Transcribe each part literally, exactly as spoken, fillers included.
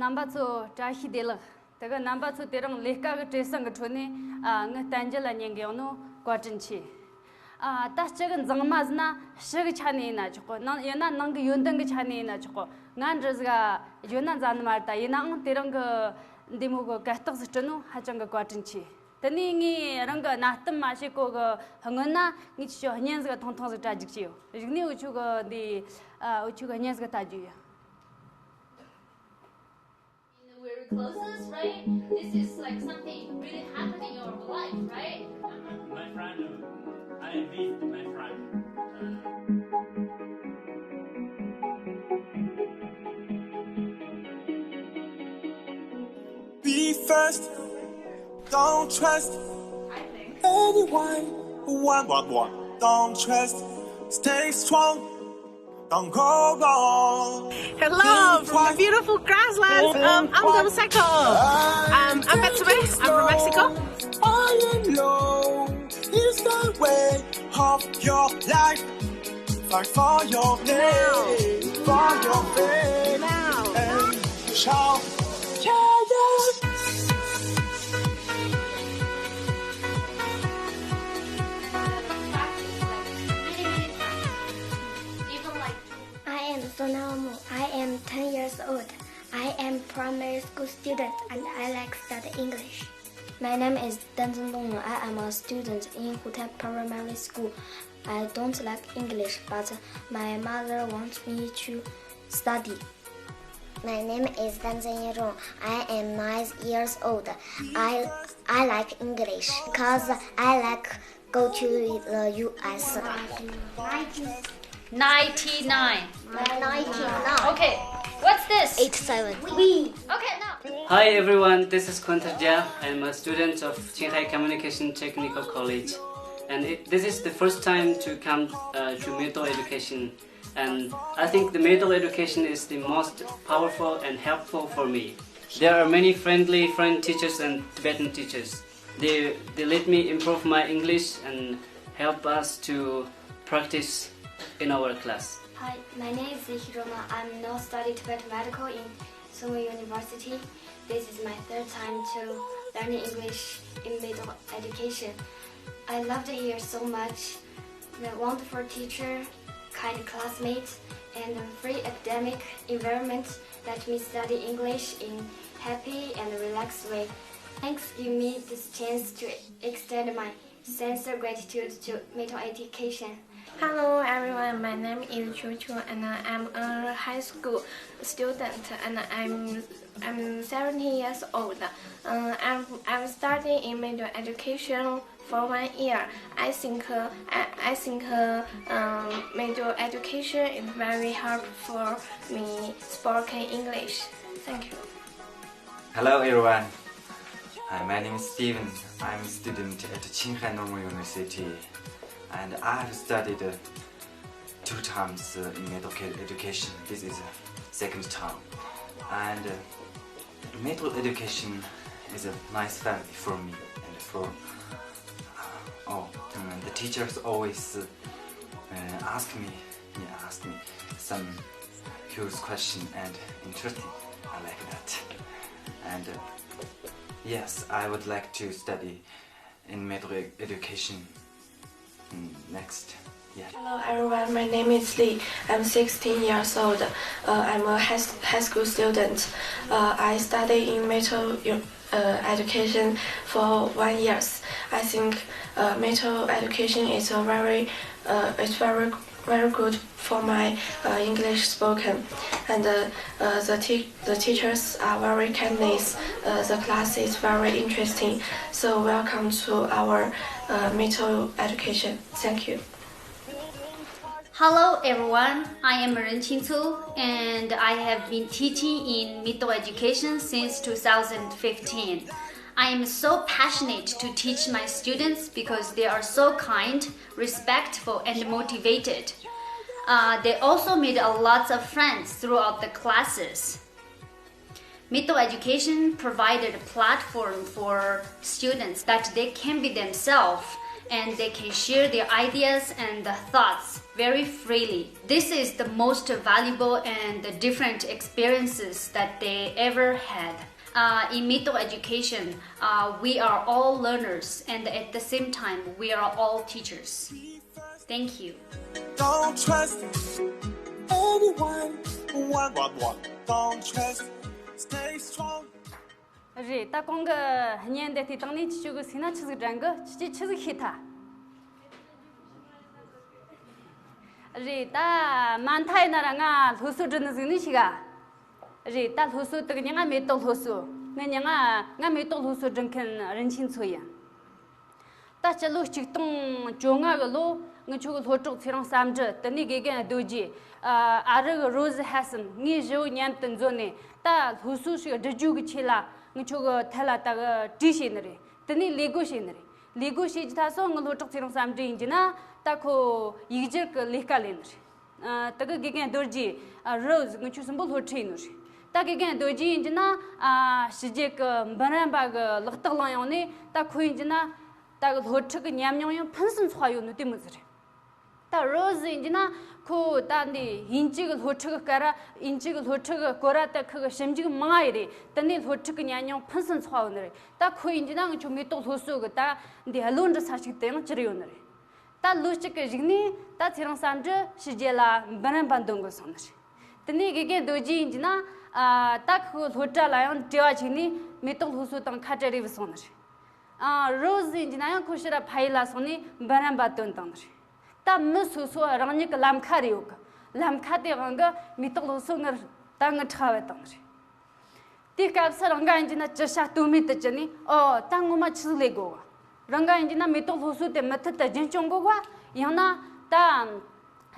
རྣམ་པ་ཚོ་བཀྲ་ཤིས་བདེ་ལེགས། དེ་ག་རྣམ་པ་ཚོ་དེ་རིང་ལས་ཀ་གི་བྲེལ་ཟིང་གི་ཁྲོད་ནས་ཨ་ངའི་བསྟན་བཅོས་ལ་ཉན་གི་ཡོང་ནོ་བཀའ་དྲིན་ཆེ། ཨ་ད་སྤྱི་གི་མཛངས་མ་ཟེར་ན་ཕྱི་གི་ཆ་ནས་ཡིན་ན་ཆོག་གི། ནང་ཡིན་ན་ནང་གི་ཡོན་ཏན་གི་ཆ་ནས་ཡིན་ན་ཆོག་གི། ང་འདྲ་ཟིག་ག་ཡོད་ན་མཛའ་ནི་མ་རེད། ད་ཡིན་ནའང་དེ་རིང་གི་འདི་མོ་གི་གར་སྟེགས་ཟིག་སྤྲད་ནོ་ཧ་ཅང་གི་བཀའ་དྲིན་ཆེ། དེ་ནས་ངས་རང་གི་གནའ་གཏམ་མ་བཤད་གོ་གི་སྔོན་ན་ངས་ཁྱེད་ཆོ་བརྙན་ཟིག་ཐུང་ཐུང་ཟིག་བཀྲ་རྒྱུག་བྱས་ཡོད། རིག་གནས་འུ་ཆོ་གི་འདི་ཨ་འུ་ཆོ་གི་བརྙན་ཟིག་ལྟ་རྒྱུ་ཡོད། In the very closest, right? This is like something really happening in your life, right? My friend, I visit my friend. Be first, don't trust anyone. One, one, one. Don't trust, stay strong. Don't go wrong. Hello from the beautiful grasslands of Amdamseko. I'm Betsabe. I'm from Mexico. All alone is the way of your life. Fight for your name, for your faith, and shout, yeah, yeah. I am Sonam. I am ten years old. I am primary school student and I like study English. My name is Tan Zhendong. I am a student in Hutep Primary School. I don't like English, but my mother wants me to study. My name is Tan Zhenyirong. I am nine years old. I I like English because I like go to the U S. Ninety-nine. Ninety-nine. Okay. What's this? Eight seven. We. Okay, now. Hi everyone, this is Kunta Jia. I'm a student of Qinghai Communication Technical College. And it, this is the first time to come uh, to Meitei Education. And I think the Meitei Education is the most powerful and helpful for me. There are many friendly French teachers and Tibetan teachers. They, they let me improve my English and help us to practice in our class. Hi, my name is Hiroma. I'm now studying Tibetan medical in Tsinghua University. This is my third time to learn English in Meitei Education. I loved it here so much. The wonderful teacher, kind classmates, and the free academic environment let me study English in happy and relaxed way. Thanks give me this chance to extend my sincere gratitude to Meitei Education. Hello everyone, my name is Chu Chu and I'm a high school student and I'm I'm seventeen years old. Uh, I'm I'm studying in Meitei Education for one year. I think uh, I, I think uh, um, Meitei Education is very helpful for me spoken English. Thank you. Hello everyone. Hi, my name is Steven. I'm a student at Qinghai Normal University and I have studied uh, two times uh, in Meitei education. This is a second time. And uh, Meitei education is a nice family for me and for uh, all. And the teachers always uh, ask me, yeah, ask me some curious question and interesting. I like that. And uh, yes, I would like to study in Meitei education. Mm, next. Yeah. Hello everyone, my name is Lee. I'm sixteen years old. Uh, I'm a high, high school student. Uh, I study in Meitei uh, education for one year. I think uh, Meitei education is a very, uh, it's very, very good for my uh, English spoken, and uh, uh, the te- the teachers are very kindness. Uh, the class is very interesting. So welcome to our uh, Meitei education. Thank you. Hello everyone, I am Ren Qingcu and I have been teaching in Meitei Education since two thousand fifteen. I am so passionate to teach my students because they are so kind, respectful and motivated. Uh, they also made a lots of friends throughout the classes. Meitei Education provided a platform for students that they can be themselves and they can share their ideas and the thoughts very freely. This is the most valuable and the different experiences that they ever had. Uh, in Mito education, uh, we are all learners, and at the same time, we are all teachers. Thank you. Don't trust anyone. One, one, one. Don't trust. Stay strong. རེད། ད་གོང་གི་བརྙན་འདི་བལྟས་བཏང་ནས་ཁྱེད་ཆོ་གི་སེམས་ན་ཆི་ཟིག་དྲན་གི། ཁྱེད་ཆོས་ཆི་ཟིག་ཤེས་ཐལ། རེད། ད་མ་མཐའ་ཡིན་ན་ར་ང་སློབ་གསོ་འགྲིམ་ནི་ཟིག་ནི་ཤི་ག། རེད། ད་སློབ་གསོ་དག་ཉི་ང་མེ་ཏོག་སློབ་གསོ། ངི་ཉི་ང་ང་མེ་ཏོག་སློབ་གསོ་འགྲིམ་མཁན་རིན་ཆེན་མཚོ་ཡིན། ད་སྤྱི་ལོ་ཆིག་སྟོང་བཅོ་ལྔ་གི་ལོ་ངི་ཆོ་གི་སློབ་གྲོགས་ཚེ་རིང་བསམ་འགྲུབ། དེ་ནས་དགེ་རྒན་རྡོ་རྗེ། ཨ་རི་གི་རོ་ཟི་ཧེ་སན། ངས་བཞི་བོ་མཉམ་དུ་འཛོམས་ནས་ད་སློབ་གསོ་ཞིག་སྒྲུབ་རྒྱུ་གི་ཆེད་ལ་ངི་ཆོ་གི་ཐད་ལ་ད་གི་གྲོས་བྱས་ནི་རེད། དེ་ནས་ལས་བགོ་བྱས་ནི་རེད། ལས་བགོ་བྱས་ཀྱི་ད་སོ་ངི་སློབ་གྲོགས་ཚེ་རིང་བསམ་འགྲུབ་ཡིན་གྱི་ན་ད་ཁོ་ཡིག་སྒྱུར་གི་ལས་ཀ་ལས་ནི་རེད། ཨ་དེ་གི་དགེ་རྒན་རྡོ་རྗེ། ཨ་རོ་ཟི། ངི་ཆོ་གསུམ་པོ་སློབ་ཁྲིད་ཡིན་ནོ་རེད། ད་དགེ་རྒན་རྡོ་རྗེ་ཡིན་གྱི་ན་ཨ་ཕྱི་རྒྱལ་གི་འབུམ་རམས་པ་གི་ལག་རྟགས་བླངས་ཡོང་ནས། ད་ཁོ་ཡིན་གྱི་ན་ད་གི་སློབ་ཁྲིད་གི་ཉམས་མྱོང་ཡང་ཕུན་སུམ་ཚོགས་ཡོད་ནོ་དེ་མོ་ཟིག་རེད། ད་རོ་ཟི་ཡིན་གྱི་ན་ཁོ་ད་འདི་དབྱིན་ཇི་གི་སློབ་ཁྲིད་གི་སྐོར་ར། དབྱིན་ཇི་གི་སློབ་ཁྲིད་གི་སྐོར་ར་ད་ཁོ་གི་ཞིབ་འཇུག་མང་ཡི་རེད། དེ་ནས་སློབ་ཁྲིད་གི་ཉམས་མྱོང་ཕུན་སུམ་ཚོགས་ཡོད་ནི་རེད། ད་ཁོ་ཡིན་གྱི་ན་ངི་ཆོ་མེ་ཏོག་སློབ་གསོ་གི་ད་འདི་བློ་འདྲི་ས་ཞིག་དེ་ཡང་གྱུར་ཡོད་ནི་རེད། ད་ལོ་གཅིག་གི་གཞུག་ནས་ད་ཚེ་རིང་བསམ་འགྲུབ་ཕྱི་རྒྱལ་ལ་འབུམ་རམས་པ་འདོན་དགོས་སོང་ནི་རེད། དེ་ནས་དགེ་རྒན་རྡོ་རྗེ་ཡིན་གྱི་ན་ཨ་ད་ཁོའི་སློབ་གྲྭ་ལ་ཡང་བྲེལ་བ་བྱས་ནས་མེ་ཏོག་སློབ་གསོ་དང་ཁ་བྲལ་རེ་བ་སོང་ནི་རེད། ཨ་རོ་ཟི་ཡིན་གྱི་ན་ཡང་ཁོ་ཕྱིར་ར་ཕ་ཡུལ་ལ་སོང་ནས་འབུམ་རམས་པ་འདོན་བཏང་ནི་རེད། ད་མི་སོ་སོ་རང་ཉིད་ཀྱི་ལམ་ཁ་རེ་ཡོད་གི། ལམ་ཁ་དེ་དབང་གི་མེ་ཏོག་སློབ་གསོ་ངར་ད་ངི་ཁྲ་བ་བཏང་ནི་རེད། དེའི་སྐབས་སུ་རང་ག་ཡིན་གྱི་ན་ཅི་བྱ་གཏོལ་མེད་དུ་གྱུར་ནས། ཨོ་ད་ངོ་མ་ཆི་ཟིག་ལས་དགོས་གི། རང་ག་ཡིན་གྱི་ན་མེ་ཏོག་སློབ་གསོ་དེ་མུ་མཐུད་དུ་རྒྱུན་སྐྱོང་དགོས་ག། ཡང་ན་ད་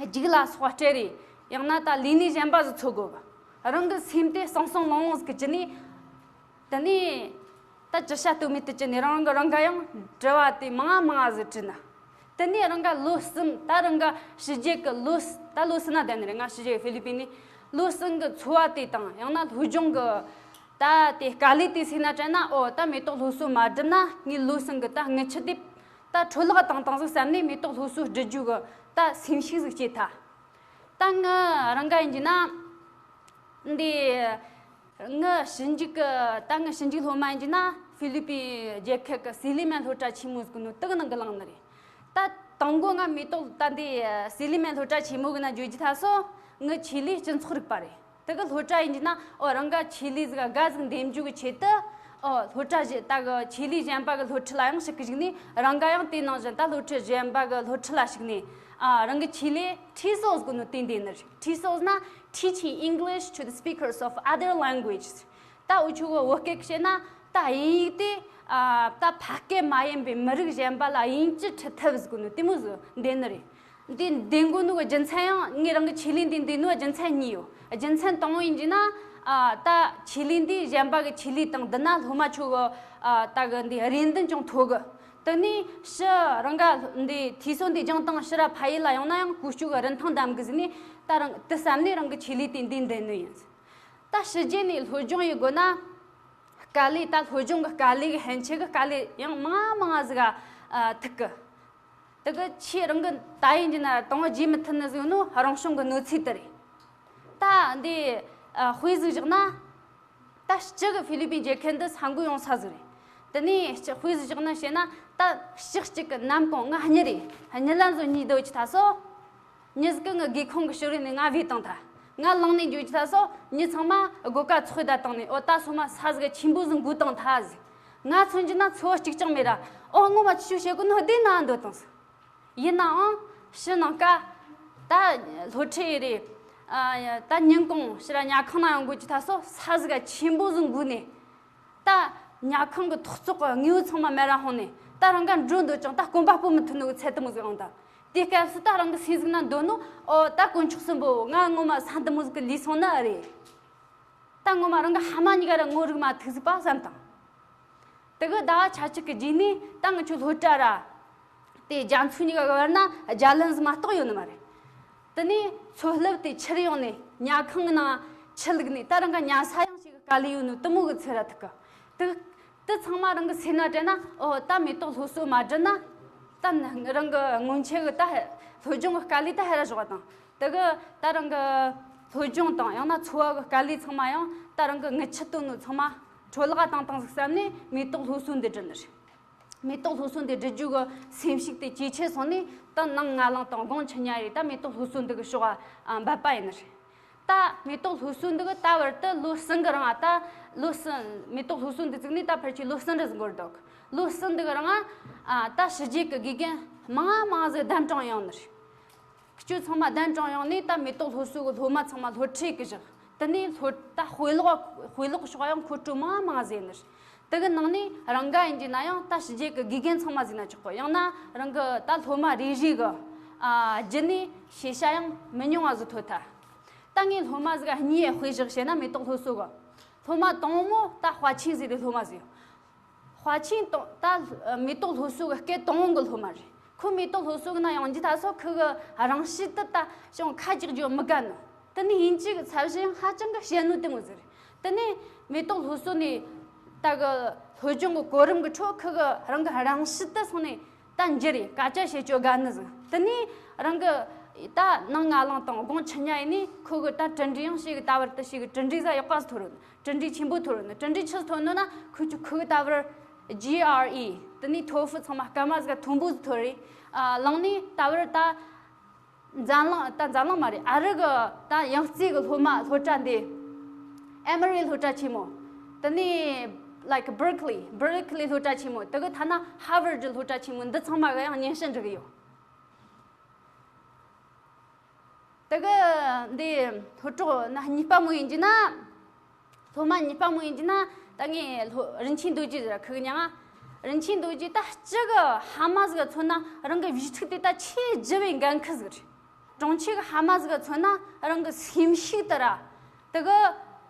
རྒྱུགས་ལ་སོགས་སྤྲད་རེ། ཡང་ན་ད་ལས་གནས་གཞན་པ་ཟིག་འཚོལ་དགོས་གི། རང་གི་སེམས་དེ་སང་སང་ལོང་ལོང་ཟིག་གི་གྱུར་ནས། དེ་ནས་ད་ཅི་བྱ་གཏོལ་མེད་དུ་གྱུར་ནས་རང་གི་རང་ག་ཡང་དྲི་བ་དེ་མང་ང་མང་ང་ཟིག་དྲིས་ན། དེ་ནས་རང་ག་ལོ་གསུམ། ད་རང་ག་ཕྱི་རྒྱལ་གི་ལོ་ད་ལོ་གསུམ་ན་བསྡད་ནི་རེད། ང་ཕྱི་རྒྱལ་ཧྥི་ལི་པིན་ནས་ལོ་གསུམ་གི་འཚོ་བ་དེ་དང་། ཡང་ན་སློབ་སྦྱོང་གི་ད་དེ་དཀའ་ལས་དེ་སེམས་ན་དྲན་ན། ཨོ་ད་མེ་ཏོག་སློབ་གསོ་མ་བསྒྲུབས་ན་ངའི་ལོ་གསུམ་གི་ད་དངུལ་ཆུ་དེ་ད་འཕྲོ་བརླག་བཏང་བཏང་ཟིག་བསམ་ནས་མེ་ཏོག་སློབ་གསོ་བསྒྲུབ་རྒྱུ་གི་ད་སེམས་ཤུགས་ཟིག་སྐྱེས་ཐལ། ད་ངི་རང་ག་ཡིན་གྱི་ན། འདི་ངི་ཞིབ་འཇུག་གི། ད་ངི་ཞིབ་འཇུག་སློབ་མ་ཡིན་གྱི་ན་ཧྥི་ལི་པིན་རྒྱལ་ཁབ་ཀྱི་སི་ལི་མན་སློབ་གྲྭ་ཆེན་མོ་ཟིག་ནོ་དག་ནང་གི་བླངས་ནི་རེད། ད་དང་པོ་ང་མེ་ཏོག་ད་འདི་སི་ལི་མན་སློབ་གྲྭ་ཆེན་མོ་གི་ན་འཇོག་རྒྱུ་ད་སོ་ངི་ཆེད་ལས་སྤྱི་ཚོགས་རིག་པ་རེད། དེ་གི་སློབ་གྲྭ་ཡིན་གྱི་ན་ཨོ་རང་ག་ཆེད་ལས་ཟིག་དགའ་ཟིག་འདེམས་རྒྱུ་གི་ཆེད་དུ། ཨོ་སློབ་གྲྭ་གཞན་ད་གི་ཆེད་ལས་གཞན་པ་གི་སློབ་ཁྲིད་ལ་ཡང་ཞུགས་གི་བཅུག་ནས། རང་ག་ཡང་དེ་ནང་བཞིན་ད་སློབ་ཁྲིད་གཞན་པ་གི་སློབ་ཁྲིད་ལ་ཞུགས་ནས། ཨ་རང་གི་ཆེད་ལས་ཊི་སོ་ཟེར་གོ་ནོ་དེ་འདེམས་ནི་རེད། ཊི་སོ་ཟེར་ན་Teaching English to the Speakers of Other Languages། ད་འུ་ཆོ་གི་བོད་སྐད་བཤད་ན་ད་དབྱིན་ཡིག་དེ་ཨ་ད་ཕ་སྐད་མ་ཡིན་པའི་མི་རིགས་གཞན་པ་ལ་དབྱིན་ཇི་ཁྲིད་ཐབས་ཟེར་གོ་ནོ་དེ་མོ་ཟིག་འདེམས་ནི་རེད། འདི་འདེམས་གོ་ནོ་གི་རྒྱུ་མཚན་ཡང་། ངས་རང་གི་ཆེད་ལས་འདི་འདེམས་ནོ་རྒྱུ་མཚན་གཉིས་ཡོད། རྒྱུ་མཚན་དང་པོ་ཡིན་གྱི་ན། ཨ་ད་ཆེད་ལས་འདི་གཞན་པ་གི་ཆེད་ལས་དང་བསྡུར་ན་སློབ་མ་ཆོ་གི་ཨ་ད་གི་འདི་རེ་འདུན་ཅུང་མཐོ་གི། དེ་ནས་ཕྱི་རང་ག་འདི་ཊི་སོ་འདི་སྦྱངས་བཏང་ཕྱིར་ར་ཕ་ཡུལ་ལ་ཡོང་ན་ཡང་གོ་སྐབས་གི་རིན་ཐང་འདེམས་གི་ཟེར་ནས། ད་རང་དེ་བསམ་ནས་རང་གི་ཆེད་ལས་དེ་འདི་འདེམས་ནོ་ཡིན། ད་ཕྱི་རྒྱལ་ནས་སློབ་སྦྱོང་ཡེད་དགོས་ན། དཀའ་ལས། ད་སློབ་སྦྱོང་གི་དཀའ་ལས་གི་ཕན་ཆད་གི་དཀའ་ལས་ཡང་མང་ང་མང་ང་ཟིག་ག་ཨ་ཐུག་གི། དེ་གི་ཆེས་རང་གི་ད་ཡིན་གྱི་ན་དང་པོ་བརྗེད་མི་ཐུབ་ནི་ཟིག་ནོ་རང་བྱུང་གི་གནོད་འཚེ་དེ་རེད། ད་འདི་ཨ་དཔེ་ཟིག་བཞག་ན། ད་སྤྱི་གི་ཧྥི་ལི་པིན་རྒྱལ་ཁབ་འདི་ས་འགུལ་ཡོང་ས་ཟིག་རེད། དེ་ནས་སྤྱི་དཔེ་ཟིག་བཞག་ན་བཤད་ན། ད་ཕྱོགས་གཅིག་གི་ནམ་གུང་ང་གཉིད་རེད། གཉིད་ལམ་བཟོ་གཉིད་སྡོད་ཀྱི་ད་སོ། མྱི་ཟིག་གིས་ངའི་སྒེའུ་ཁུང་གི་ཕྱི་རོལ་ནས་ང་བོས་བཏང་ཐལ། ང་ལངས་ནས་འགྱོ་རྒྱུ་ད་སོ། མྱི་ཚང་མ་སྒོ་ཁ་ཚོགས་བསྡད་བཏང་ནས། ཨོ་ད་སོ་མ་ས་ཟིག་ཆེན་པོ་ཟིག་འགུལ་བཏང་ཐལ་ཟིག། ང་མཚོན་རྒྱུ་ན་ཚོར་བ་གཅིག་ཀྱང་མེད་ར། ཨོ་ངོ་མ་ཆི་ཆོ་བྱེད་གོ་ནོ་བདེ་ན་འདོད་བཏང་ཟིག། ཡིན་ནའང་ཕྱི་ནང་ཀ་ད་སློབ་ཁྲིད་ཡེ་རེད། ཨ་ད་ཉིན་གུང་ཕྱིར་ཉལ་ཁང་ན་ཡོང་དགོས་རྒྱུ་ད་སོ། ས་ཟིག་ཆེན་པོ་ཟིག་འགུལ་ནས། ད་ཉལ་ཁང་གི་ཐོག་བརྩེགས་གི་དངོས་པོ་ཚང་མ་མེད་ར་ཧོན་ནས། ད་རང་ག་འགྲོ་འདོད་ཀྱང་ད་གོམ་པ་སྤོ་མི་ཐུབ་ནོ་གི་ཚད་དེ་མོ་ཟིག་ཡོང་ད། དེའི་སྐབས་སུ་ད་རང་གི་སེམས་ཟིག་ན་འདོད་ནོ། ཨོ་ད་དཀོན་མཆོག་གསུམ་པོ། ང་ངོ་མ་ས་འདི་མོ་ཟིག་གི་ལུས་སོང་ནི་ཨེ་རེད། ད་ངོ་མ་རང་གི་ཕ་མ་གཉིས་ཀ་ར་ངོ་རིག་མ་ཐུག་ཟིག་པ་བསམ་བཏང་། དེ་གི་ཟླ་བ་ཆ་གཅིག་གི་རྗེས་ནས་ད་ང་ཆོ་སློབ་གྲྭ་ར། དེ་རྒྱ་མཚོ་གཉིས་ཀ་གི་བར་ན་རྒྱ་ལན་ཟིག་མ་གཏོགས་ཡོད་ནི་མ་རེད། དེ་ནས་མཚོ་རླབས་དེ་འཕྱུར་ཡོང་ནས་ཉལ་ཁང་གི་ནང་ཆུ་བླུགས་ནས། ད་རང་ག་ཉལ་ས་ཡང་ཞིག་གི་དཀའ་ལས་ཡོད་ནོ་དེ་མོ་གི་ཚོད་ར་ཐུག་གི། དེ་དེ་ཚང་མ་རང་གི་སེམས་ན་དྲན་ན། ཨོ་ད་མེ་ཏོག་སློབ་གསོ་མ་བསྒྲུབས་ན། ད་ནི་རང་གི་སྔོན་ཆད་གི་ད་སློབ་སྦྱོང་གི་དཀའ་ལས་ད་ཧེ་ར་ཞོག་དང་། དེ་གི་ད་རང་གི་སློབ་སྦྱོང་དང་ཡང་ན་འཚོ་བ་གི་དཀའ་ལས་ཚང་མ་ཡང་ད་རང་གི་ངི་ཆུ་བཏོན་ནོ་ཚང་མ་འཕྲོ་བརླག་བཏང་བཏང་ཟིག་བསམ་ནས་མེ་ཏོག་སློབ་གསོ་འདི་བསྒྲུབས་ནི་རེད། མེ་ཏོག་སློབ་གསོ་འདི་བསྒྲུབ་རྒྱུ་གི་སེམས་ཤུགས་དེ་ཇེ་ཆེ་སོང་ནས་ད་ནངས་ང་ལངས་དང་དགོང་ཆུ་ཉལ་རེ་ད་མེ་ཏོག་སློབ་གསོ་འདི་གི་ཕྱོགས་ཨ་འབད་པ་ཡིན་ནི་རེད། ད་མེ་ཏོག་སློབ་གསོ་འདི་གི་ད་བར་དུ་ལོ་གསུམ་གི་རིང་ཨ་ད་ལོ་གསུམ་མེ་ཏོག་སློབ་གསོ་འདི་བཙུགས་ནས་ད་ཕལ་ཆེར་ལོ་གསུམ་རེ་ཟིན་འགོར་འདུག་ལོ་གསུམ་འདི་གི་རིང་ཨ་ད་ཕྱི་རྒྱལ་གི་དགེ་རྒན་མང་མང་ཟིག་གདན་དྲངས་ཡོང་ནི་རེད། ཁྱོད་ཚང་མ་གདན་དྲངས་ཡོང་ནས་ད་མེ་ཏོག་སློབ་གསོ་གི་སློབ་མ་ཚང་མ་སློབ་ཁྲིད་གི་བཞག་དེ་ནས་སློབ་ད་དཔེ་ཀློག་དཔེ་ཀློག་ཕྱོགས་ཡང་མཁོ་སྤྲོད་མང་མང་ཟིག་ནི་རེད། དེ་གི་ནང་ནས་རང་ག་ཡིན་གྱི་ན་ཡང་ད་ཕྱི་རྒྱལ་གི་དགེ་རྒན་ཚང་མ་ཟིན་ན་ཆོག་གོ། ཡང་ན་རང་གི་ད་སློབ་མ་རེ་རེ་གི་ཨ་རྒྱུད་ནས་ཤེས་བྱ་ཡང་མི་ཉུང་བ་ཟིག་ཐོབ་ཐལ། ད་ངས་སློབ་མ་ཟིག་ག་གཉིས་དཔེ་བཞག་བཤད་ན་མེ་ཏོག་སློབ་གསོ་གི་སློབ་མ་དང་པོ་ད་དཔའ་ཆེན་ཟེར་དེ་སློབ་མ་ཟིག་ཡོད། དཔའ་ཆེན་དང་ད་མེ་ཏོག་སློབ་གསོ་གི་སྐད་གཏོང་གི་སློབ་མ་རེད། ཁོ་མེ་ཏོག་སློབ་གསོ་གི་ན་ཡོང་རྒྱུ་ད་སོ་ཁོ་གི་རང་བཞིན་དུ་ད་ཅུང་ཁ་རྒྱག་རྒྱུ་མི་དགའ་ནི། དེ་ནས་དབྱིན་ཇི་གི་ཚབ་ཞུ་ཡང་ཧ་ཅང་གི་བཤད་ནོ་དེ་མོ་ཟིག་རེད། དེ་ནས་མེ་ཏོག་སློབ་གསོ་ནས་ད་གི་སློབ་སྦྱོང་གི་གོ་རིམ་གི་ཁྲོད་ཁོ་གི་རང་གི་རང་བཞིན་དུ་སོང་ནས་ད་འགྱུར་རེ་སྐད་ཆ་བཤད་རྒྱུ་དགའ་ནི་ཟིག་དེ་ནས་རང་གི་ད་ནངས་ང་ལངས་དང་དགོང་ཆུ་ཉལ་ཡིན་ནས་ཁོ་གི་ད་གྲུབ་འབྲས་ཡང་ཞིག་གི་ད་བར་དུ་ཞིག་གི་གྲུབ་འབྲས་ཟ་ཡག་པ་ཟིག་ཐོར་རོ། གྲུབ་འབྲས་ཆེན་པོ་ཐོན་ནོ་ན་གྲུབ་འབྲས་ཆི་ཐོན་ནོ་ན་ཁོ་ཆུ་ཁོ་གི་ད་བར་ཇི་ཨར་ཨི་དེ་ནས་ཐོ་ཧྥུ་ཚང་མ་སྐར་མ་ཟིག་མཐོན་པོ་ཟིག་ཐོན་རེད། ཨ་ལངས་ནས་ད་བར་ད་འཛམ་གླིང་ད་འཛམ་གླིང་མ་རེད། ཨ་རི་གི་ད་ཡང་རྩེ་གི་སློབ་མ་སློབ་གྲྭ་འདི་ཨེ་མི་རི་སློབ་གྲྭ་ཆེན་མོ། དེ་ནས་like Berkeley Berkeley སློབ་གྲྭ་ཆེན་མོ། དེ་གི་ཐ་ན་Harvard སློབ་གྲྭ་ཆེན་མོ་འདི་ཚང་མ་གི་ཡང་སྙན་ཞུ་འབྲི་གི་ཡོད། དེ་གི་འདི་སློབ་གྲོགས་ན་གཉིས་པ་མོ་ཡིན་གྱི་ན། སློབ་མ་གཉིས་པ་མོ་ཡིན་གྱི་ན་ད་ངས་སློབ་རིན་ཆེན་རྡོ་རྗེ་ཟེར་ཁུ་གི་མྱང་ང་། རིན་ཆེན་རྡོ་རྗེ་ད་སྤྱི་གི་ཧ་མ་ཟིག་ག་མཚོན་ན་རང་གི་བྱིས་ཕྲུག་དེ་ད་ཆེས་ལྗི་བའི་འགན་ཁུར་ཟིག་རེད། གྲོང་ཁྱེར་གི་ཕ་མ་ཟིག་ག་མཚོན་ན་རང་གི་སེམས་ཤུགས་དེ་ར། དེ་གི་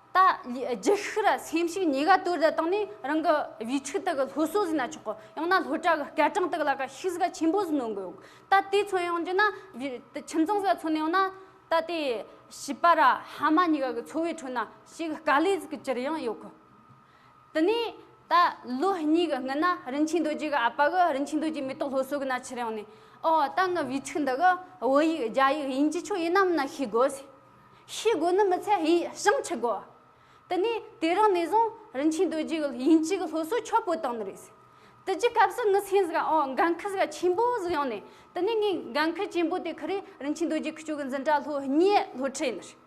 ད་ལི་རྒྱུ་ཤུགས་ར་སེམས་ཤུགས་གཉིས་ཀ་དོར་ད་བཏང་ནས་རང་གི་བྱིས་ཕྲུག་དེ་གི་སློབ་གསོ་ཟིན་ན་ཆོག་གི། ཡང་ན་སློབ་གྲྭ་གི་སྐར་གྲངས་དེ་གི་ལ་ཀ་ཤུགས་ཟིག་ག་ཆེན་པོ་ཟིག་གནོན་གི་ཡོད། ད་དེ་མཚོན་ཡོང་རྒྱུ་ན་བི་ཁྱིམ་ཚང་ཟིག་ག་མཚོན་ཡོང་ན་ད་དེ་བྱིས་པ་ར་ཕ་མ་གཉིས་ཀ་གི་འཚོ་བའི་ཁྲོད་ན་ཞིག་དཀའ་ལས་ཟིག་གི་གྱུར་ཡང་ཡོད་གི། དེ་ནས་ད་ལོ་གཉིས་ཀྱི་སྔོན་ན་རིན་ཆེན་རྡོ་རྗེ་གི་ཨ་ཕ་གིས་རིན་ཆེན་རྡོ་རྗེ་མེ་ཏོག་སློབ་གསོ་གི་ན་ཁྱེར་ཡོང་ནས། ཨོ་ད་ངའི་བུ་ཕྲུག་འདི་གིས་བོད་ཡིག་རྒྱ་ཡིག་དབྱིན་ཇི་ཆོ་ཡིན་ནམ་ན་ཤེས་དགོས་ཟེར། ཤེས་དགོས་ནི་མི་ཚད་ཡིན་སྦྱང་ཆི་དགོས། དེ་ནས་དེ་རིང་ནས་བཟུང་རིན་ཆེན་རྡོ་རྗེ་གིས་དབྱིན་ཇི་གི་སློབ་གསོ་ཆོ་བོ་བཏང་ནི་རེད་ཟེར། དེ་རྒྱུ་སྐབས་སུ་ངའི་སེམས་ཟིག་ཨོ་འགན་ཁུར་ཟིག་ཆེན་པོ་ཟིག་ཡོང་ནས། དེ་ནས་ངའི་འགན་ཁུར་ཆེན་པོ་དེ་ཁུར་རེ་རིན་ཆེན་རྡོ་རྗེ་ཁུ་ཆོ་གི་འཛིན་གྲྭ་ལྷོ་གཉིས་སློབ་ཁྲིད་ཡིན་ནི་རེད།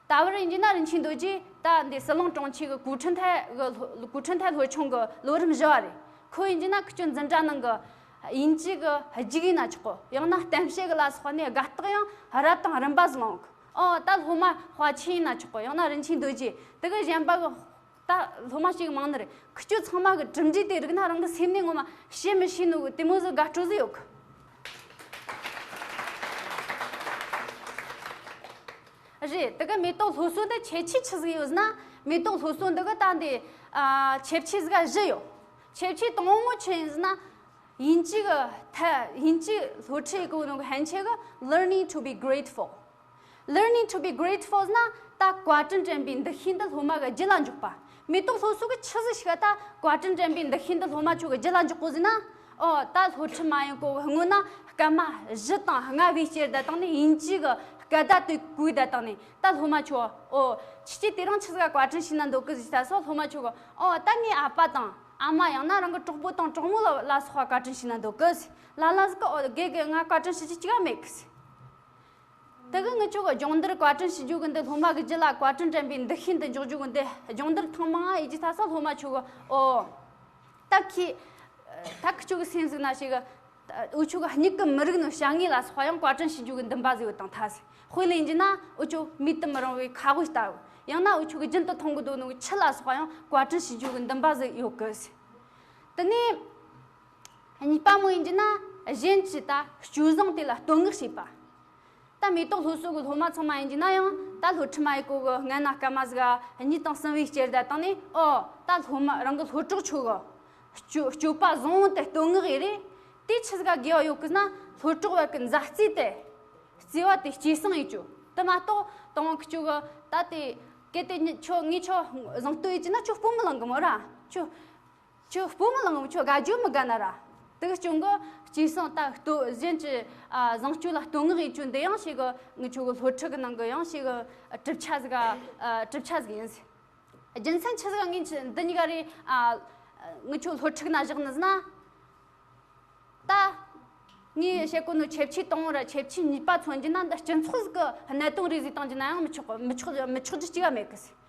ད་བར་ཡིན་གྱི་ན་རིན་ཆེན་རྡོ་རྗེ་ད་འདི་ཟི་ལིང་གྲོང་ཁྱེར་གི་གུའུ་ཁྲིན་ཐའེ་གི་ལྷོ་གུའུ་ཁྲིན་ཐའེ་ལྷོ་ཆུང་གི་ལོ་རིམ་བཞི་བ་རེད། ཁོ་ཡིན་གྱི་ན་ཁུ་ཆོ་འཛིན་གྲྭ་ནང་གི་དབྱིན་ཇི་གི་རྒྱུགས་ཡིན་ན་ཆོག་གོ། ཡང་ན་གཏམ་བཤད་གི་ལ་སོགས་ནས་དགའ་རྟགས་ཡང་རབ་དང་རིམ་པ་ཟིག་ལོངས་གི། ཨོ་ད་སློབ་མ་དཔའ་ཆེན་ཡིན་ན་ཆོག་གོ། ཡང་ན་རིན་ཆེན་རྡོ་རྗེ་དེ་གི་གཞན་པ་གི་ད་སློབ་མ་ཞིག་མང་ནི་རེད། ཁུ་ཆོ་ཚང་མ་གི་གྲུབ་འབྲས་དེ་རིག་ན་རང་གི་སེམས་ནས་ངོ་མ་བཤད་མི་ཤེས་ནོ་གི་དེ་མོ་ཟིག་དགའ་སྤྲོ་ཟིག་ཡོད་གི། རེད། དེ་གི་མེ་ཏོག་སློབ་གསོ་དེ་ཁྱད་ཆོས་ཆི་ཟིག་ཡོད་ཟེར་ན། མེ་ཏོག་སློབ་གསོ་འདི་གི་ད་འདི་ཨ་ཁྱད་ཆོས་ཟིག་བཞི་ཡོད། ཁྱད་ཆོས་དང་པོ་ཆི་ཡིན་ཟེར་ན། དབྱིན་ཇི་གི་ཐད་དབྱིན་ཇི་སློབ་ཁྲིད་གི་ནང་གི་ཧན་ཆེ་གི་learning to be grateful། Learning to be grateful ཟེར་ན་ད་བཀའ་དྲིན་དྲན་པའི་འདུ་ཤེས་འདི་སློབ་མ་གི་རྒྱུད་ལ་འཇུག་པ། མེ་ཏོག་སློབ་གསོ་གི་ཆི་ཟིག་ཞིག་ག་ད་བཀའ་དྲིན་དྲན་པའི་འདུ་ཤེས་འདི་སློབ་མ་ཆོ་གི་རྒྱུད་ལ་འཇུག་གོ་ཟེར་ན། ཨོ་ད་སློབ་ཁྲིད་མ་ཡིན་གོ་གི་སྔོན་ན་སྐར་མ་བཞི་དང་ལྔ་བའི་སྐྱེལ་ད་བཏང་ནས་དབྱིན་ཇི་གི་སྐད་བརྡ་དེ་གོ་ད་བཏང་ནས་ད་སློབ་མ་ཆོ་ཨོ་ཁྱེད་ཀྱིས་དེ་རིང་ཆི་ཟིག་ག་བཀའ་དྲིན་ཞུས་ན་འདོད་གི་ཟེར་ད་སོ་སློབ་མ་ཆོ་གི་ཨོ་ད་ངའི་ཨ་ཕ་དང་ཨ་མ་ཡང་ན་རང་གི་གྲོགས་པོ་དང་གྲོགས་མོ་ལ་ལ་སོགས་པ་བཀའ་དྲིན་ཞུས་ན་འདོད་གི་ཟེར། ལ་ལ་ཟིག་གི་ཨོ་དགེ་དགེ་ང་བཀའ་དྲིན་ཞུ་རྒྱུ་ཅི་ག་མེད་གི་ཟེར། དེ་གི་ངི་ཆོ་གི་སྦྱོང་བརྡར་བཀའ་དྲིན་ཞུ་རྒྱུ་གི་འདི་སློབ་མ་གི་རྒྱུད་ལ་བཀའ་དྲིན་དྲན་པའི་འདུ་ཤེས་འདི་འཇོག་རྒྱུ་གི་འདི་སྦྱོང་བརྡར་ཐེངས་མང་ང་ཡེད་རྒྱུ་ད་སོ་སློབ་མ་ཆོ་གི་ཨོ། ད་ཁྱེད་ད་ཁི་ཆོ་གི་སེམས་ཟིག་ན་ཞིག་གི་འུ་ཆོ་གི་མྱིག་གི་མི་རིག་ནོ་བྱ་དངོས་ལ་སོགས་པ་ཡང་བཀའ་དྲིན་ཞུ་རྒྱུ་གི་འདུན་པ་ཟིག་ཡོད་དང་ཐལ་ཟེར། དཔེ་ལེན་རྒྱུ་ན་འུ་ཆོ་མིད་དུ་མི་རུང་བའི་ཁ་དབུགས་ལྟ་བུ། ཡང་ན་འུ་ཆོ་གི་རྒྱུན་དུ་མཐོང་གི་འདུག་ནོ་གི་ཆུ་ལ་སོགས་པ་ཡང་བཀའ་དྲིན་ཞུ་རྒྱུ་གི་འདུན་པ་ཟིག་ཡོད་གི་ཟེར། དེ་ནས་གཉིས་པ་མོ་ཡིན་རྒྱུ་ན་གཞན་གྱི་ད་སྤྱོད་བཟང་དེ་ལ་བསྟོད་བསྔགས་བྱེད་པ། ད་མེ་ཏོག་སློབ་གསོ་གི་སློབ་མ་ཚང་མ་ཡིན་གྱི་ན་ཡང་ད་སློབ་ཁྲིད་མ་ཡེད་གོ་གི་སྔན་ན་སྐར་མ་ཟིག་གཉིས་དང་གསུམ་བའི་སྐྱེལ་ད་བཏང་ནས་ཨོ་ད་སློབ་མ་རང་གི་སློབ་གྲོགས་ཆོ་གི་སྤྱོད་སྤྱོད་པ་བཟང་བོ་དེ་བསྟོད་བསྔགས་ཡེད་རེད། དེ་ཆི་ཟིག་ག་དགེ་བ་ཡོད་གི་ཟེར་ན་སློབ་གྲོགས་བ་གི་མཛའ་བརྩེ་དེ་བརྩེ་བ་དེ་སྐྱེད་སྲིང་ཡེད་རྒྱུ་དེ་མ་གཏོགས་དང་གི་ཆོ་གི་ད་དེ་གལ་ཏེ་ཉི་ཁྱོད་ངས་ཁྱོད་བཟང་བསྟོད་ཡེད་རྒྱུ་ན་ཁྱོད་སྤོ་མི་ལངས་གི་མོ་ར་ཁྱོད། ཁྱོད་སྤོ་མི་ལངས་ངམ་ཁྱོད་དགའ་རྒྱུ་མི་དགའ་ན་ར། དེ་གི་སྐྱོན་གི་ ཅི་སོང་ད་ལྟོ་གཞན་གྱི་ཨ་བཟང་སྤྱོད་ལ་བསྟོད་བསྔགས་ཡེད་རྒྱུ་འདི་ཡང་ཞིག་གི་ངི་ཆོ་གི་སློབ་ཁྲིད་གི་ནང་གི་ཡང་ཞིག་གི་གྲུབ་ཆ་ཟིག་ཨ་གྲུབ་ཆ་ཟིག་ཡིན། རྒྱུ་མཚན་ཆི་ཟིག་ག་ངས་འདི་གཉིས་ཀ་རེ་ཨ་ངི་ཆོ་སློབ་ཁྲིད་ན་བཞག་ནི་ཟིན་ན། ད་ངས་བཤད་གོ་ནོ་ཆེབ་ཆའི་དང་པོ་ར་ཆེབ་ཆའི་གཉིས་པ་མཚོན་རྒྱུ་ན་འདི་སྤྱི་ཚོགས་ཟིག་གི་གནད་དོན་རེད་ཟེར་བཏང་རྒྱུ་ན་ཡང་མི་ཆོག་མི་ཆོག་མི་ཆོག་རྒྱུ་གཅིག་ག་མེད་གི་ཟེར།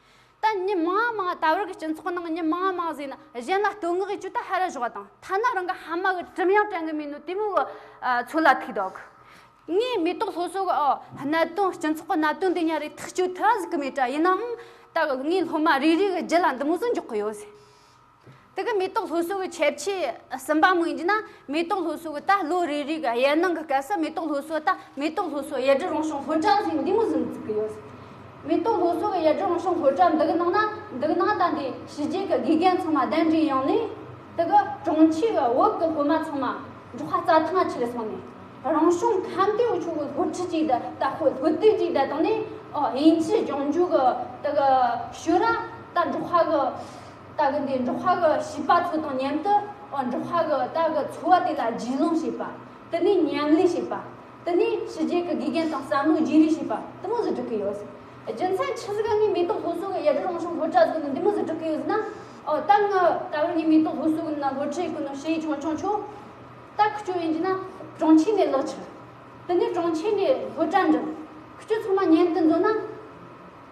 ད་མྱི་མང་མང་ད་བར་གི་སྤྱི་ཚོགས་ནང་མྱི་མང་མང་ཟིག་ན་གཞན་ལ་བསྟོད་བསྔགས་ཡེད་རྒྱུ་ད་ཧ་ར་ཞོག་དང་ཐ་ན་རང་གི་ཕ་མ་གི་དྲིམ་ཡང་དྲན་གི་མེད་ནོ་དེ་མོ་གི་ཨ་ཚོད་ལ་ཐུག་འདུག་ངས་མེ་ཏོག་སློབ་གསོ་གི་ཨོ་གནད་དོན་སྤྱི་ཚོགས་གི་གནད་དོན་དེ་ཉ་རེ་ཐག་གཅོད་ཐུབ་ཟིག་གི་མེད་དྲ་ཡིན་ནའང་ད་གི་ངའི་སློབ་མ་རེ་རེ་གི་རྒྱུད་ལ་འདི་མོ་ཟིག་འཇོག་གི་ཡོད་ཟེར། དེ་གི་མེ་ཏོག་སློབ་གསོ་གི་ཆེབ་ཆའི་གསུམ་པ་མོ་ཡིན་གྱི་ན་མེ་ཏོག་སློབ་གསོ་གི་ད་ལོ་རེ་རེ་གི་དབྱར་གནང་གི་སྐབས་སུ་མེ་ཏོག་སློབ་གསོ་ད་མེ་ཏོག་སློབ་གསོ་ཡར་དྲི་རང་བྱུང་སློབ་གྲྭ་ཟེར་འདི་མོ་ཟིག་བཙུགས་གི་ཡོད་ཟེར། མེ་ཏོག་སློབ་གསོ་གི་ཡར་དྲི་རང་བྱུང་སློབ་གྲྭ་འདི་གི་ནང་ན་འདི་གི་ནང་ད་འདི་ཕྱི་རྒྱལ་གི་དགེ་རྒན་ཚང་མ་གདན་འདྲེན་ཡོང་ནས་དེ་གི་གྲོང་ཁྱེར་གི་བོད་གི་སློབ་མ་ཚང་མ་འབྲོག་པ་རྩྭ་ཐང་ཆེར་སོང་ནས་རང་བྱུང་ཁམས་དེ་འུ་ཆོ་གི་སློབ་ཁྲིད་ཅིག་ད་ད་ཁོ་སློབ་དེབ་ཅིག་ད་བཏང་ནས་ཨོ་དབྱིན་ཇི་སྦྱོང་རྒྱུ་གི་དེ་གི་ཤོད་ར་ད་འབྲོག་པ་གི་ད་གི་འདི་འབྲོག་པ་གི་བྱིས་པ་ཚོ་དང་མཉམ་དུ་ཨོ་འབྲོག་པ་གི་ད་གི་འཚོ་བ་དེ་ལ་རྒྱུས་ལོན་བྱེད་པ། དེ་ནས་མཉམ་ལས་བྱེད་པ། དེ་ནས་ཕྱི་རྒྱལ་གྱི་དགེ་རྒན་དང་བསམ་བློ་བརྗེ་རེས་བྱེད་པ་དེ་མོ་ཟིག་སྒྲུབ་ཀྱི་ཡོད། རྒྱུ་མཚན་ཆི་ཟིག་ག་ངས་མེ་ཏོག་སློབ་གསོ་གི་ཡར་དྲི་རང་བྱུང་སློབ་གྲྭ་ཟིག་ནི་འདི་མོ་ཟིག་སྒྲུབ་ཀྱི་ཡོད་ཟེར་ན། ཨོ་ད་ངི་ད་བར་ངས་མེ་ཏོག་སློབ་གསོ་གི་ནང་སློབ་ཁྲིད་གི་ནང་བྱས་ཡི་ཆུང་ཆུང་ཆོ། ད་ཁི་ཆོ་ཡིན་གྱི་ན་གྲོང་ཁྱེར་ནས་ལག་ཁྱེར། དེ་ནས་གྲོང་ཁྱེར་ནས་སློབ་གྲྭ་འགྲིམ། ཁི་ཆོ་ཚང་མ་ཉན་དུ་འཛོ་ན།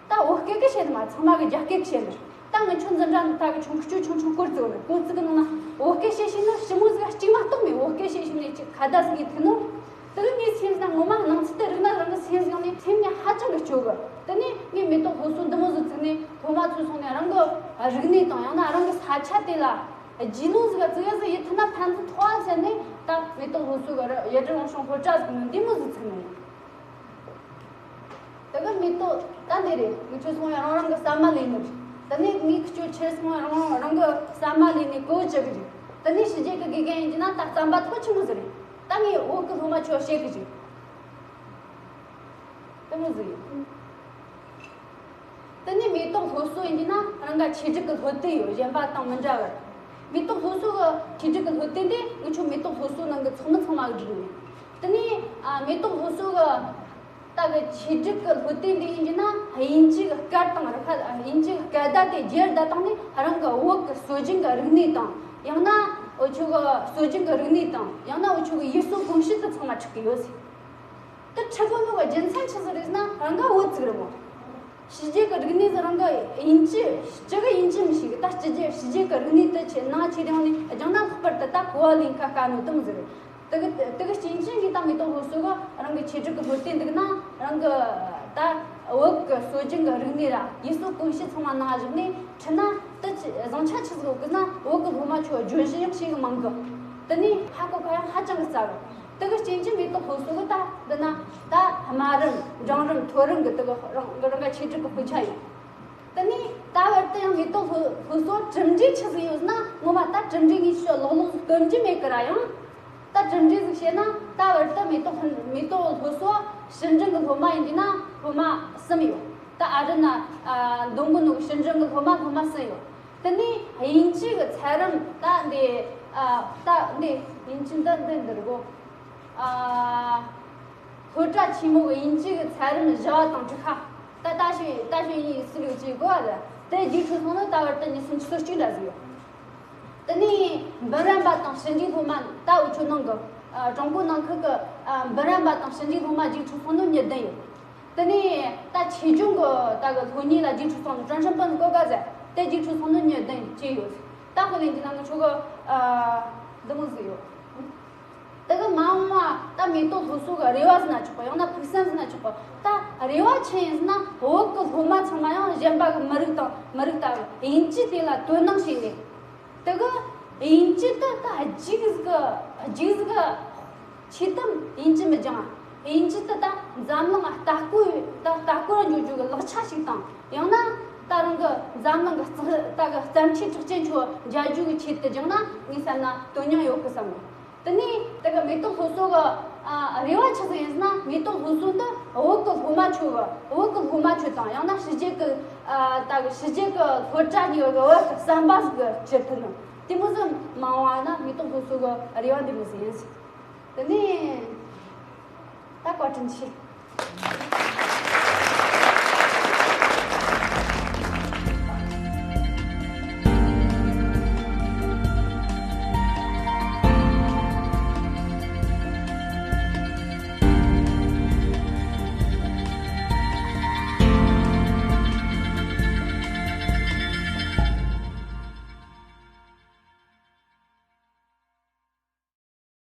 ད་བོད་སྐད་གི་བཤད་ནི་མ་ཚང་མ་གི་རྒྱ་སྐད་གི་བཤད་ནི། ད་ངི་ཆོ་འཛིན་གྲྭ་ནི་ད་གི་ཆུང་ཁི་ཆོ་ཆུང་ཆུང་སྐོར་བཙུགས་ནི་སྐོར་བཙུགས་གི་ནང་ན་བོད་སྐད་བཤད་ཤེས་ནི་ཞི་མོ་ཟིག་གཅིག་མ་གཏོགས་མེད། བོད་སྐད་བཤད་ཤེས་ནི་ཅིག་ཁ་བརྡ་ཟིག་གི་ཐུག་ནོ། དེ་གི་ངའི་སེམས་ན་ངོ་མ་སྣང་ཚུལ་དེ་རིག་ན་རང་གི་སེམས་ཟིག་ནས་ཐིམ་ནས་ཧ་ཅང་གི་སྐྱོ་གི། དེ་ནས་ངས་མེ་ཏོག་སློབ་གསོ་འདི་མོ་ཟིག་བཙུགས་ནས་སློབ་མ་ཚོ་སོང་ནས་རང་གི་རིག་གནས་དང་ཡང་ན་རང་གི་ས་ཆ་དེ་ལ་རྒྱུས་ལོན་ཟིག་ག་བཙུགས་ཡ་ཟིག་ཡིད་ཐུབ་ན་ཕན་ཚུན་ཐོགས་ཟེར་ནས་ད་མེ་ཏོག་སློབ་གསོ་གི་ཡར་དྲི་རང་བྱུང་སློབ་གྲྭ་ཟིག་ནི་འདི་མོ་ཟིག་བཙུགས་ནས། དེ་གི་མེ་ཏོག་ད་འདི་རེད། ངི་ཆོ་སོང་ཡ་རང་རང་གི་ཟ་མ་ལས་ནི་རེད། དེ་ནས་ངས་ཁི་ཆོ་ཁྱེར་སོང་ཡ་རང་རང་རང་གི་ཟ་མ་ལས་ནི་གོ་བཅུག་གི་རེད། དེ་ནས་ཕྱི་རྒྱལ་གི་དགེ་རྒན་ཡིན་གྱི་ན་ད་རྩམ་པ་ཐོག་ཆི་མོ་ཟིག་རེད། ད་ངས་བོད་གི་སློབ་མ་ཆོ་བཤད་གི་རེད། དེ་མོ་ཟིག་ཡིན། དེ་ནས་མེ་ཏོག་སློབ་གསོ་ཡིན་གྱི་ན་རང་ག་ཆེད་སྒྲིག་གི་སློབ་དེབ་ཡོད། གཞན་པ་དང་མི་འདྲ་བར། མེ་ཏོག་སློབ་གསོ་གི་ཆེད་སྒྲིག་གི་སློབ་དེབ་དེ་ངི་ཆོ་མེ་ཏོག་སློབ་གསོ་ནང་གི་ཚོགས་མི་ཚང་མ་གི་བསྒྲིགས་ནས། དེ་ནས་ཨ་མེ་ཏོག་སློབ་གསོ་གི་ད་གི་ཆེད་སྒྲིག་གི་སློབ་དེབ་འདི་ཡིན་གྱི་ན་དབྱིན་ཇི་གི་སྐད་དང་ར་ཁ་དབྱིན་ཇི་གི་སྐད་བརྡ་དེ་རྒྱུད་ལ་བཏང་ནས་རང་གི་བོད་གི་སྲོལ་རྒྱུན་གི་རིག་གནས་དང་ཡང་ན་འུ་ཆོ་གི་སྲོལ་རྒྱུན་གི་རིག་གནས་དང་ཡང་ན་འུ་ཆོ་གི་ཡུལ་སྲོལ་གོམས་གཤིས་དེ་ཚང་མ་ཁྲིད་གི་ཡོད་ཟེར། དེ་ཁྲིད་དགོས་ནོ་གི་རྒྱུ་མཚན་ཆི་ཟིག་རེད་ཟེར་ན་རང་ག་བོད་ཟིག་རེད་མོ། ཕྱི་རྒྱལ་གི་རིག་གནས་ཟེར་རང་གི་དབྱིན་ཇི་སྤྱི་གི་དབྱིན་ཇི་མི་ཤེས་གི། ད་ཕྱི་རྒྱལ་ཕྱི་རྒྱལ་གི་རིག་གནས་དེ་ཆེ་ནང་ཆེ་རིང་ནས་སྦྱང་ན་ལྷག་པར་དུ་ད་གོ་བ་ལེན་ཁ་དཀའ་ནོ་དེ་མོ་ཟིག་རེད། དེ་གི་དེ་གི་རྐྱེན་གྱིས་ངས་ད་མེ་ཏོག་སློབ་གསོ་གི་རང་གི་ཆེད་སྒྲིག་གི་སློབ་དེབ་འདི་གི་ནང་རང་གི་ད་བོད་གི་སྲོལ་རྒྱུན་གི་རིག་གནས་ར་ཡུལ་སྲོལ་གོམས་གཤིས་ཚང་མ་ནང་བཞག་ནས་ཁྲིད་ན་དེ་ཆི་བཟང་ཆ་ཆི་ཟིག་ཡོད་གི་ན་བོད་གི་སློབ་མ་ཆོ་བརྗོད་གཞི་ཡང་ཤེས་གི་མང་གི། དེ་ནས་ཧ་གོ་ཁ་ཡང་ཧ་ཅང་གི་སླ་གི། དེ་གི་རྐྱེན་གྱིས་མེ་ཏོག་སློབ་གསོ་གི་ད་འདི་ན་ད་དམའ་རིམ་འབྲིང་རིམ་མཐོ་རིམ་གི་དེ་གི་རང་གི་རང་གི་ཆེད་སྒྲིག་གི་དཔེ་ཆ་ཡོད། དེ་ནས་ད་བར་དུ་ཡང་མེ་ཏོག་སློབ་སློབ་གསོ་གྲུབ་འབྲས་ཆི་ཟིག་ཡོད་ན་ངོ་མ་ད་གྲུབ་འབྲས་ངས་ཤོད་ལོག་ལོག་སྟོན་རྒྱུ་མེད་གི་ར། ཡང་ད་གྲུབ་འབྲས་ཟིག་བཤད་ན་ད་བར་དུ་མེ་ཏོག་མེ་ཏོག་སློབ་གསོ་ཕྱི་འབྲིང་གི་སློབ་མ་ཡིན་གྱི་ན་སློབ་མ་གསུམ་ཡོད། ད་ཨ་རི་ན་འདོན་གོ་ནོ་གི་ཕྱི་འབྲིང་གི་སློབ་མ་སློབ་མ་གསུམ་ཡོད། དེ་ནས་དབྱིན་ཇི་གི་ཚད་རིམ་ད་འདི་ད་འདི་དབྱིན་ཇི་འདི་འདི་འདིར་གོ་ཨ། སློབ་གྲྭ་ཆེན་མོ་གི་དབྱིན་ཇི་གི་ཚད་རིམ་བཞི་བ་དང་དྲུག་པ། ད་ད་ཞོན་ད་ཞོན་ཡིན་སྲིད་ལུགས་ཀྱི་གོ་བ་ལ་དེ་རྒྱུགས་འཕྲོད་སོང་ནོ་ད་བར་དུ་ཉི་ཤུ་སོ་གཅིག་འདྲ་ཟིག་ཡོད། དེ་ནས་འབུམ་རམས་པ་དང་ཕྱི་འབྲེལ་སློབ་མ་ད་འུ་ཆོ་ནང་གི་ཀྲུང་གོ་ནང་ཁུལ་གི་འབུམ་རམས་པ་དང་ཕྱི་འབྲེལ་སློབ་མ་རྒྱུགས་འཕྲོད་སོང་ནོ་ཉི་བདུན་ཡོད། དེ་ནས་ད་ཆེད་སྦྱོང་གི་ད་གི་སློབ་གཉེར་ལ་རྒྱུགས་འཕྲོད་སོང་ནོ་ཀྲུང་ཧྲན་པན་གོ་ག་ཟེར་དེ་རྒྱུགས་འཕྲོད་སོང་ནོ་ཉི་བདུན་བཅས་ཡོད། ད་དཔེ་ལེན་གྱི་ན་ང་ཆོ་གི་འདི་མོ་ཟིག་ཡོད། དེ་གི་མ་འོངས་པ་ད་མེ་ཏོག་སློབ་གསོ་གི་རེ་བ་ཟེར་ན་ཆོག་གི། ཡང་ན་ཕུགས་བསམ་ཟེར་ན་ཆོག་གི། ད་རེ་བ་ཆི་ཡིན་ཟེར་ན་བོད་གི་སློབ་མ་ཚང་མ་ཡང་གཞན་པ་གི་མི་རིགས་དང་མི་རིགས་དང་དབྱིན་ཇི་དེ་ལ་དོ་སྣང་བྱས་ནས་དེ་གི་དབྱིན་ཇི་དེ་ད་རྒྱུགས་ཟིག་གི་རྒྱུགས་ཟིག་གི་ཆེད་དམ་དབྱིན་ཇི་མི་སྦྱང་། དབྱིན་ཇི་དེ་ད་འཛམ་གླིང་ལ་ལྟ་སྐོར་ད་ལྟ་སྐོར་འགྱོ་རྒྱུ་གི་ལག་ཆ་ཞིག་དང་། ཡང་ན་ད་རང་གི་འཛམ་གླིང་གི་རྩ་ད་གི་རྩ་ཁྲིམས་གྲགས་ཅན་ཆོ་མཇལ་རྒྱུ་གི་ཆེད་དུ་སྦྱངས་ན་ངས་བསམ་ན་དོན་སྙིང་ཡོད་གི་བསམ་གི། དེ་ནས་དེ་གི་མེ་ཏོག་སློབ་གསོ་གི་ཨ་རེ་བ་ཆི་ཟིག་ཡིན་ཟེར་ན། མེ་ཏོག་སློབ་གསོ་འདི་བོད་གི་སློབ་མ་ཆོ་གི་བོད་གི་སློབ་མ་ཆོ་དང་ཡང་ན་ཕྱི་རྒྱལ་གི་ཨ་ད་གི་ཕྱི་རྒྱལ་གི་སློབ་གྲྭ་གཉིས་གི་བོད་གི་བསམ་པ་ཟིག་གི་བཅུ་ཐུབ་ནོ་དེ་མོ་ཟིག་མ་འོངས་པ་ན་མེ་ཏོག་སློབ་གསོ་གི་རེ་བ་འདི་མོ་ཟིག་ཡིན་ཟེར། དེ་ནས་ད་བཀའ་དྲིན་ཆེ།